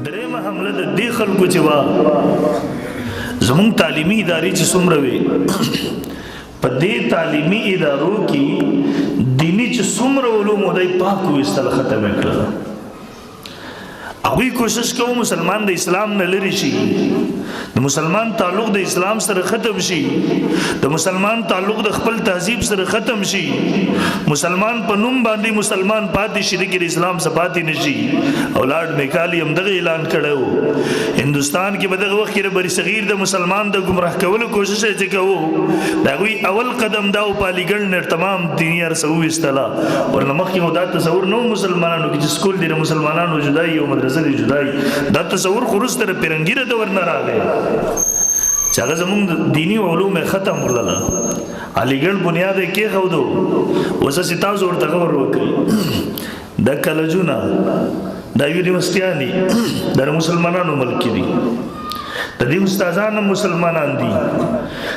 درېمه حمله د دې خلکو چې وا زمونږ تعلیمي ادارې چې څومره وي، په دې تعلیمي ادارو کې دیني چې څومره علوم دی پاک وستل، ختم کړل. هغوی کوشش کوو مسلمان د اسلام نه لري شي، د مسلمان تعلق د اسلام سره ختم شي، د مسلمان تعلق د خپل تهذیب سره ختم شي، مسلمان په نوم باندې مسلمان پاتې شي، د اسلام څخه پاتې نشي. او لارډ میکالی هم دغه اعلان کړو هندستان کې به دغه وخت کې بری صغیر د مسلمان د گمراه کولو کوشش یې کوو. دا غوي اول قدم دا او پالیګړ نه تمام دیني ارسه وستلا. ورنه مخکې دا تصور نو مسلمانانو کې چې سکول دي مسلمانانو جدای او مدرسه دي جدای، دا تصور خو وروسته د پیرنګي د دور نه راغی چې هغه زمونږ دینی علوم ختم کړل، علیګړ بنیاد یې کېښودو. اوس چې تاسو ورته غور وکړئ، دا کالجونه، دا یونیورسټیانې د مسلمانانو ملک دي، د دې استادان مسلمانان دي،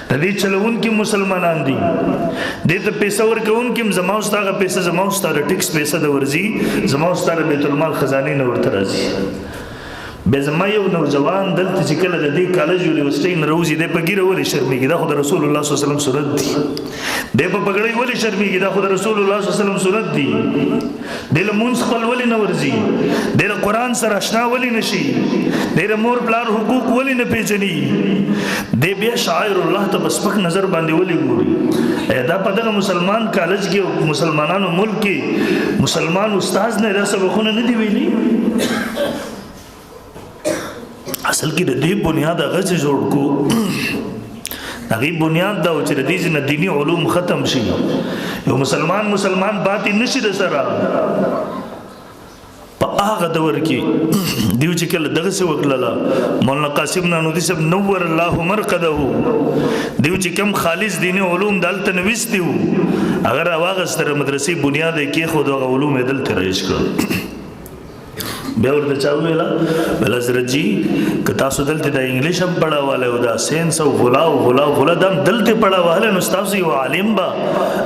د دې چلوونکي مسلمانان دي، دې ته پیسې ورکوونکي زما او ستا پیسې، زما او ستا د ټیکس پیسې د ورځي، زما او ستا د بیت المال خزانې نه ورته راځي. به زما یو نوجوان دلته چې کله د دې کالج یونیورسټۍ نه راوځي، دی په ږیره ولې شرمېږي؟ دا خو د رسول الله صلی الله علیه وسلم سنت دي. دی په پګړۍ ولې شرمېږي؟ دا خو د رسول الله صلی الله علیه وسلم سنت دي. دی له مونځ خپل ولې نه ورځي؟ دی له قرآن سره آشنا ولې نه شي؟ دی د مور پلار حقوق ولې نه پېژني؟ دی بیا شعائر الله ته په سپک نظر باندې ولې ګوري؟ دا په دغه مسلمان کالج کې، مسلمانانو ملک کې مسلمان استاد نه دا سبقونه نه دي ویلي؟ اصل کې د دې بنیاد هغه چې جوړ کو، هغه بنیاد دا چې د دې نه دینی علوم ختم شي، یو مسلمان مسلمان پاتې نشي. د سره په هغه دور کې دیو چې کله دغه څه وکړه، مولانا قاسم نانوتي صاحب نور الله مرقده، دیو چې کم خالص دینی علوم دلته نويستیو، اگر واغستره مدرسې بنیاد کې خو دغه علوم دلته رایج کړل. بیا ورته چا ویلا، ویل حضرت جی، که تاسو دلته د انګلیش هم پڑھاواله او دا ساينس او غلا او غلا او غلا دم دلته پڑھاواله، نو تاسو یو عالم به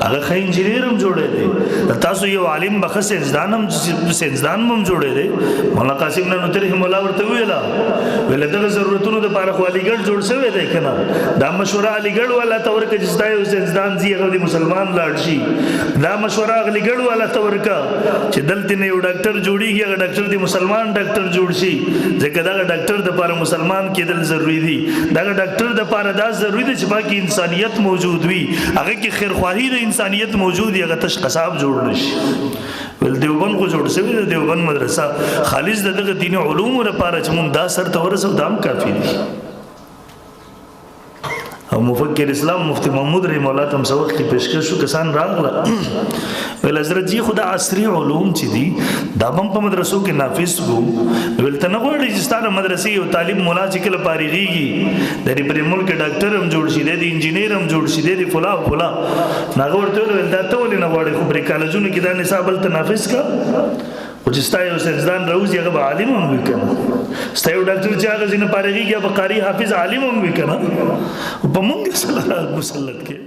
هغه ښه انجینر هم جوړې دی، تاسو یو عالم به ښه ساينسدان هم جوړې دی. مولانا قاسم نانوتي رحم الله ورته ویلا، ویل دغه ضرورتونو د پاره خو علیګړ جوړ شوی دی کنه، دا مشوره علیګړ والا ته ورکه چې ستا یو ساينسدان زی هغه دی مسلمان لاړ شي. دا مشوره علیګړ والا ته ورکه چې دلته نه یو ډاکټر جوړیږي، هغه ډاکټر دی مسلمان ډاکټر جوړ شي، ځکه دا ډاکټر د پاره مسلمان کېدل ضروری دي. دا ډاکټر د پاره دا ضروری دی چې پاکي انسانیت موجود وي، هغه کې خیرخواهی د انسانیت موجود وي، هغه تش قصاب جوړ نشي. ول دیوبند خو جوړ شوی دی، دیوبند مدرسه خالص دغه دیني علومو لپاره چې مونږ دا سر ته ورسو، دام کافی دي. او مفکر اسلام مفتی محمود رحم الله تم سوق کې پیشکش شو، کسان راغله، ویل حضرت جی، خدا عصري علوم چې دي دا هم په مدرسو کې نافذ کو. ویل ته نه غواړې چې ستاره مدرسې یو طالب مولا چې کله فارغېږي، د دې پر ملک ډاکټر هم جوړ شي، د انجینر هم جوړ شي، د فلا فلا؟ هغه ورته ویل دا ته ولې نه غواړې؟ خو پر کالجونو کې دا نصاب هلته نافذ کا، خو چې ستا یو ساينسدان راوځي، هغه به عالم هم وي که نه؟ ستا یو ډاکټر چې هغه ځینې فارغېږي، هغه به قاري، حافظ، عالم هم وي که نه؟ په مونږ سره مسلط کې.